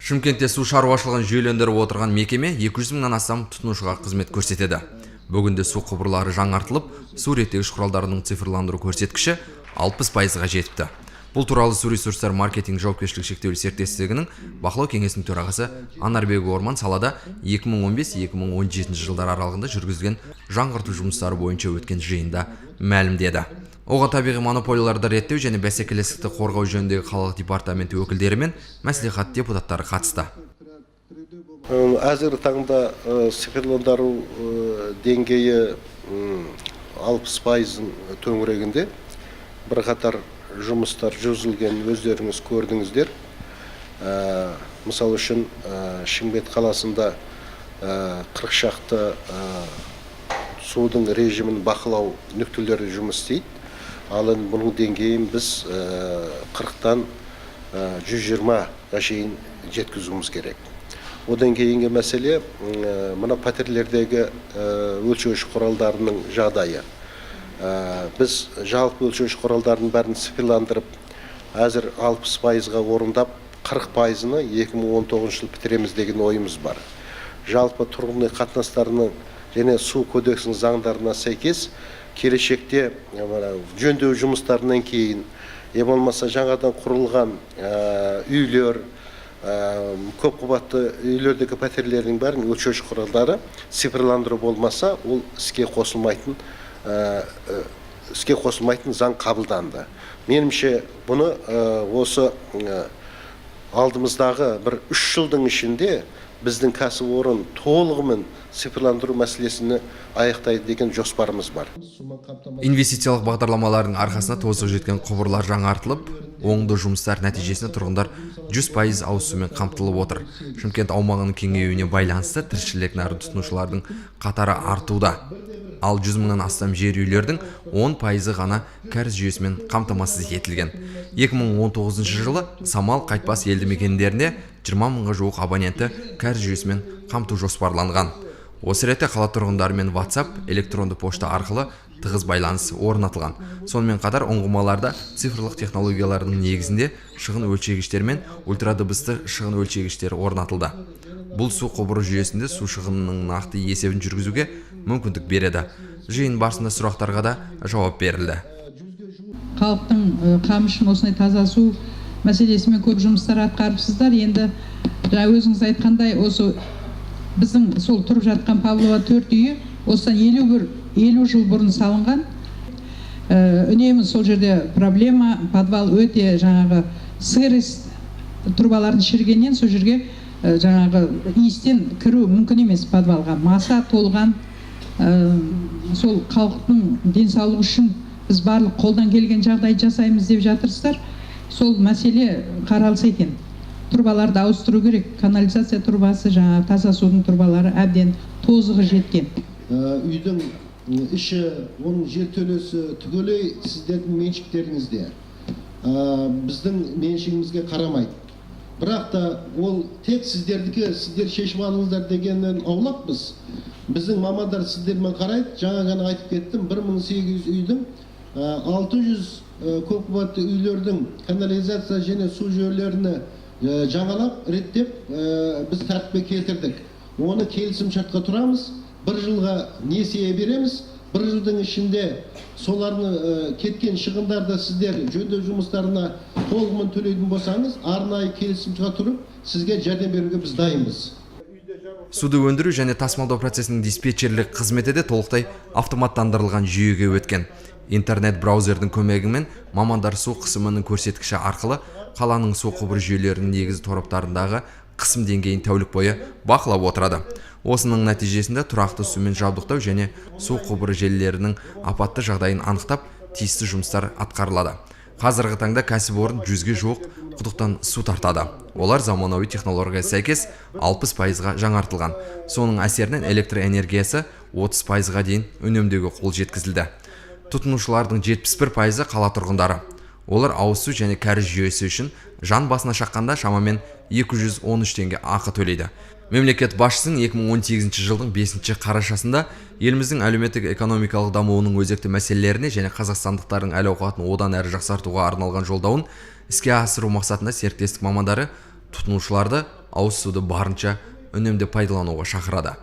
Шымкентте су шаруашылығын жүйелендіріп отырған мекеме 200 мыңнан астам тұтынушыға қызмет көрсетеді. Бүгінде су құбырлары жаңартылып, су реттегіш құралдарының цифрландыру көрсеткіші 60%-ға жетіпті. Бұл туралы «Су ресурстар маркетинг» жауапкершілігі шектеулі серіктестігінің бақылау кеңесінің төрағасы Анарбек Орман салада 2015-2017 жылдар аралығында жүргізілген жаңғырту жұмыстары бойынша өткен жиында мәлімдеді. Оған табиғи монополияларды реттеу және бәсекелестікті қорғау жөніндегі қалалық департамент өкілдері мен мәслихат депутаттары қатысты. Әзіргі таңда цифрландыру деңгейі 60%-дың төңірегінде. Бірқатар жұмыстар жүргізілген, өздеріңіз көрдіңіздер. Мысалы үшін, Шымкент қаласында 40 шақты судың режимін бақылау нүктелері жұмыс істейді. Ал енді бұның деңгейін біз 40-тан 120-ға шейін жеткізуіміз керек. Одан кейінгі мәселе – мына пәтерлердегі өлшеуіш құралдарының жағдайы. Біз жалпы өлшеуіш құралдардың бәрін цифрландырып, әзір 60%-ға орындап, 40%-ны 2019 жылы бітіреміз деген ойымыз бар. Жалпы тұрғын үй қатынастарының және су кодексінің заңдарына сәйкес, келешекте мына жөндеу жұмыстарынан кейін, я болмаса жаңадан құрылған үйлер, көпқабатты үйлердегі пәтерлердің бәрін өлшеуіш құралдары цифрландыру болмаса, ол іске қосылмайтын заң қабылданды. Меніңше, бұны осы алдымыздағы бір 3 жылдың ішінде біздің кәсіпорын толығымен цифрландыру мәселесini аяқтайды деген жоспарымыз бар. Инвестициялық бағдарламалардың арқасында тозығы жеткен құбырлар жаңартылып, оңды жұмыстар нәтижесінде тұрғындар 100% ауыз сумен қамтылып отыр. Шымкент аумағының кеңеюіне байланысты тіршілік нәрін тұтынушылардың қатары артуда. Ал 100 мыңнан астам жер үйлердің 10%-ы ғана кәріз жүйесімен қамтамасыз етілген. 2019 жылы Самал, Қайтпас елді мекендерінде 20 мыңға жуық абонентті кәріз жүйесімен қамту жоспарланған. Осы ретте қала тұрғындарымен WhatsApp, электронды пошта арқылы тығыз байланыс орнатылған. Сонымен қатар ұңғымаларда цифрлық технологиялардың негізінде шығын өлшегіштер мен ультрадыбысты шығын өлшегіштері орнатылды. Бұл су құбыры жүйесінде су шығынының нақты есебін жүргізуге мүмкіндік береді. Жиын барысында сұрақтарға да жауап берілді. Халықтың қамы үшін осындай таза су мәселесімен көп жұмыстар атқарыпсыздар. Енді жаңа өзіңіз айтқандай, осы біздің сол тұрып жатқан Павлова 4 үйі осыдан 51, 50 жыл бұрын салынған. Үнемі сол жерде проблема, подвал өте жаңағы сырость, трубалардың шірігеннен сол жерге жаңағы иістен кіру мүмкін емес подвалға, маса толған. Сол халықтың денсаулығы үшін біз барлық қолдан келген жағдайды жасаймыз деп жатырсыздар. Сол мәселе қаралса екен. Трубаларды ауыстыру керек, канализация трубасы, жаңағы таза судың трубалары әбден тозығы жеткен. Үйдің іші, оның жертөлесі түгелей сіздердің меншіктеріңізде. Біздің меншігімізге қарамайды. Бірақ та ол тек сіздердікі, сіздер шешіп алыңыздар дегеннен аулақпыз. Біздің мамандар сіздермен қарайды. Жаңа ғана айтып кеттім, 1800 үйдің, 600 көпқабатты үйлердің канализация және су жүйелерін жаңалап, реттеп, біз тәртіпке келтірдік. Оны келісім шартқа тұрамыз, бір жылға несие береміз. Бір жылдың ішінде солардың кеткен шығындарды сіздер жөндеу жұмыстарына толығымен төлейтін болсаңыз, арнайы келісімшартқа тұрып, сізге жәрдем беруге біз дайынбыз. Суды өндіру және тасымалдау процесінің диспетчерлік қызметі де толықтай автоматтандырылған жүйеге өткен. Интернет браузердің көмегімен мамандар су қысымының көрсеткіші арқылы қаланың су құбыр жүйелерінің негізгі тораптарындағы қысым деңгейін тәулік бойы бақылап отырады. Осының нәтижесінде тұрақты сумен жабдықтау және су құбыры желілерінің апатты жағдайын анықтап, тиісті жұмыстар атқарылады. Қазіргі таңда кәсіпорын 100-ге жуық құдықтан су тартады. Олар заманауи технологияға сәйкес 60%-ға жаңартылған. Соның әсерінен электр энергиясы 30%-ға дейін үнемдеуге қол жеткізілді. Тұтынушылардың 71%-ы қала тұрғындары. Олар ауыз су және кәріз жүйесі үшін жан басына шаққанда шамамен 213 теңге ақы төлейді. Мемлекет басшысының 2018 жылдың 5 қарашасында еліміздің әлеуметтік экономикалық дамуының өзекті мәселелеріне және қазақстандықтардың әл ауқатын одан әрі жақсартуға арналған жолдауын іске асыру мақсатында серіктестік мамандары тұтынушыларды Ауыз суды барынша үнемді пайдалануға шақырады.